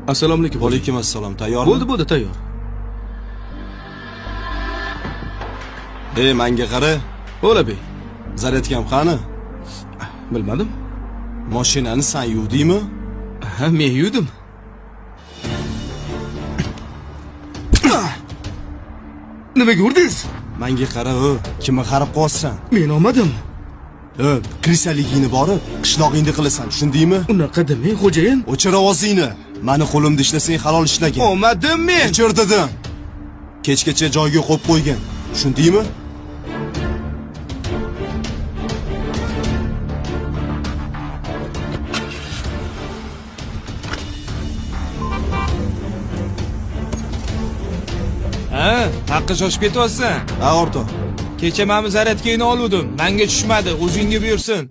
Assalomu alaykum. Alaykum assalom. Tayyormi? Bo'ldi, bo'ldi, tayyor. Ey, menga qara. O'la bey. Zaryadkam qani? Bilmadim. Mashinani san yuvdingmi? Ha, men yuvdim. Nimaga urdingiz? Menga qara, o, kimni qarab qo'yapsan? Men olmadim. O, krisaligingni borib, qishlog'ingda qilasan, tushundingmi? Unaqa demang, xo'jayin. O'chir ovozingni. Mani qo'limda ishlasang halol ishlagin. Olmadim men. O'chir dedim. Kechgacha joyiga qo'yib qo'ygin. Tushundingmi? Ha, haqqa shoshib ketyapsan. Ha, o'rtoq. Kecha mana bu zaryadkangni oluvdim. Menga tushmadi, o'zingga buyursin.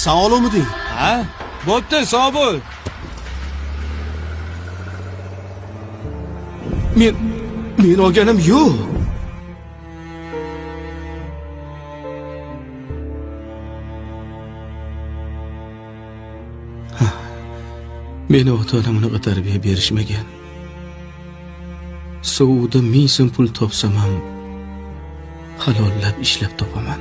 San oluvmiding? Ha? Bo'pti, sog' bo'l. Men olganim yo'q. Meni ota-onam unaqa tarbiya berishmagan. Sovuqda 1000 so'm pul topsam ham halollab ishlab topaman.